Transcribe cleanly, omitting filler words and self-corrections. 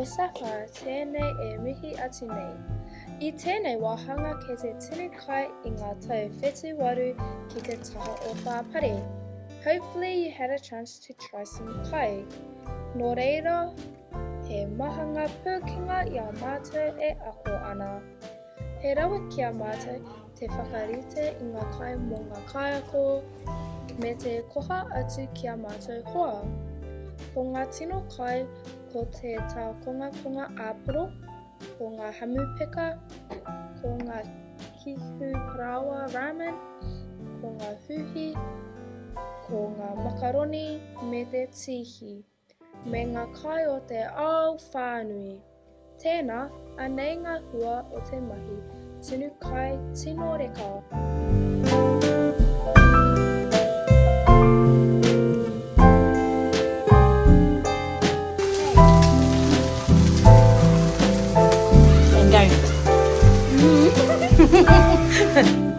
Ko Sapphire tēnei e mihi atu nei. I tēnei wāhanga kei te tunu kai i ngā tau whetuwaru ki te taha o Whāpare. Hopefully you had a chance to try some kai. Nō reira, he maha ngā pūkenga i a mātou e ako ana. He rawe ki a mātou te whakarite i ngā kai mō ngā kaiako, me te koha atu ki a mātou hoa. Ko ngā tino kai ko te tākongakonga āporo, ko ngā hamupeka, ko ngā kihu parāoa ramen, ko ngā huhi, ko ngā makaroni me te tīhi. Me ngā kai o te ao whānui. Tēnā, anei ngā hua o te mahi tunu kai tino reka. And don't.